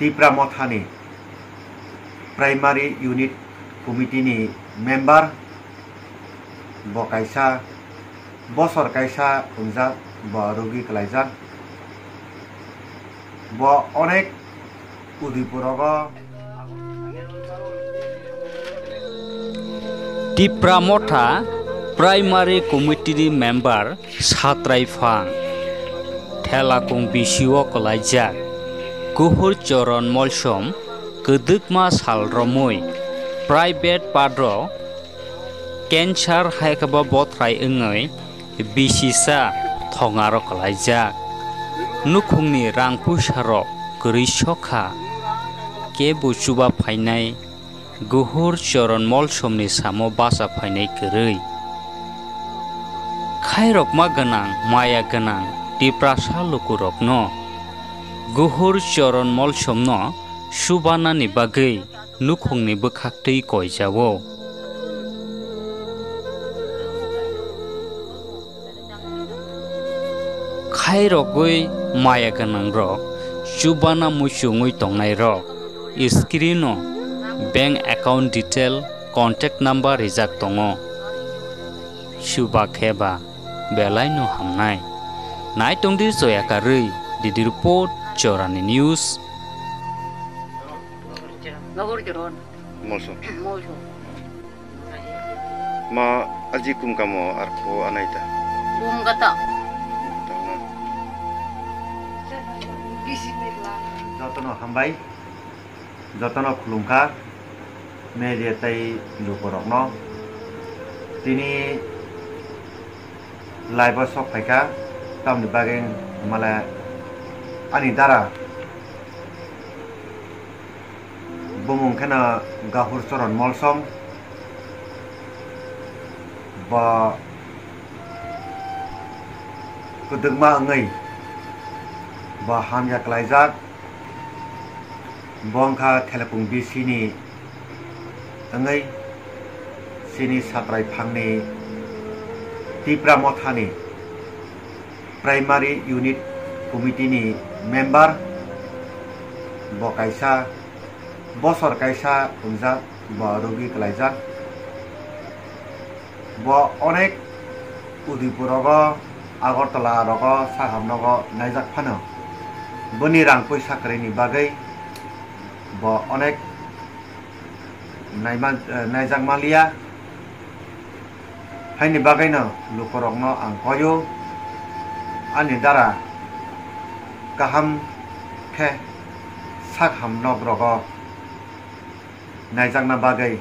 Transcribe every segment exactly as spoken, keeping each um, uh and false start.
Tipra Mothani Primary Unit Committee ni member, bo kaisa bosor kaisa wngjak, bo rogi kwlaijak. Bo onek Udaipur rogo. Tipra Motha Primary Committee ni member Satrai Phang, Thelakung bisi o kwlaijak Kuhur Choron Molsom kwdwkma sal romwi private part o cancer hai khe bo bothrai wngwi bisi sa thongaro kwlaijak. Nukhungni rang puisa rok kwrwi sokha, kebo chuba phainai Guhur Choron Molsomni samo bacha phainai kwrwi. Khairokma gwnang, maya gwnang Tiprasa lukurokno Guhur Choron Molsomno subanani bagwi nukhungni bwkhaktwi koijao. Khairogwi maya gwnangrok chubana muchungwi tongnairok screen-o bank account detail, contact number rijak tongo. Chuba khe ba belaino hamnai. Naitongdi Joya Karwi, Didi Report, Chorani News. Molsom. Molsom. Ma aji kum kamo ar kho anai ta. Kum kata. Tangna. Jotono hambai, jotono khulumkha, media tei lukurokno. Tini live o sok phaikha, tamni bagwi hwnmale ani dara bumung kheno Gahur Choron Molsom, bo kwdwkma wngwi bo hamya klaijak, bo wngkha Thelekung B C ni wngwi chini Satrai Phangni Tipra Mothani Primary Unit Committee ni member, bo kaisa bosor kaisa wngjak, bo rogi kwlaijak. Bo onek Udaipur rogo, Agartala rogo, Sahamnogo naijak phano boni rang puisa kwrwini bagwi bo onek naima-, eh, naijak manliya. Haini bagwino lukurokno ang koio, ani dara kaham khe sak ham nok rogo naijakna bagwi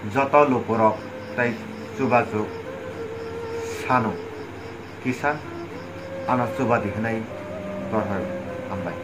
joto lukurok tei chubachu sano kisa ano chubadi hwnwi rohor hambai.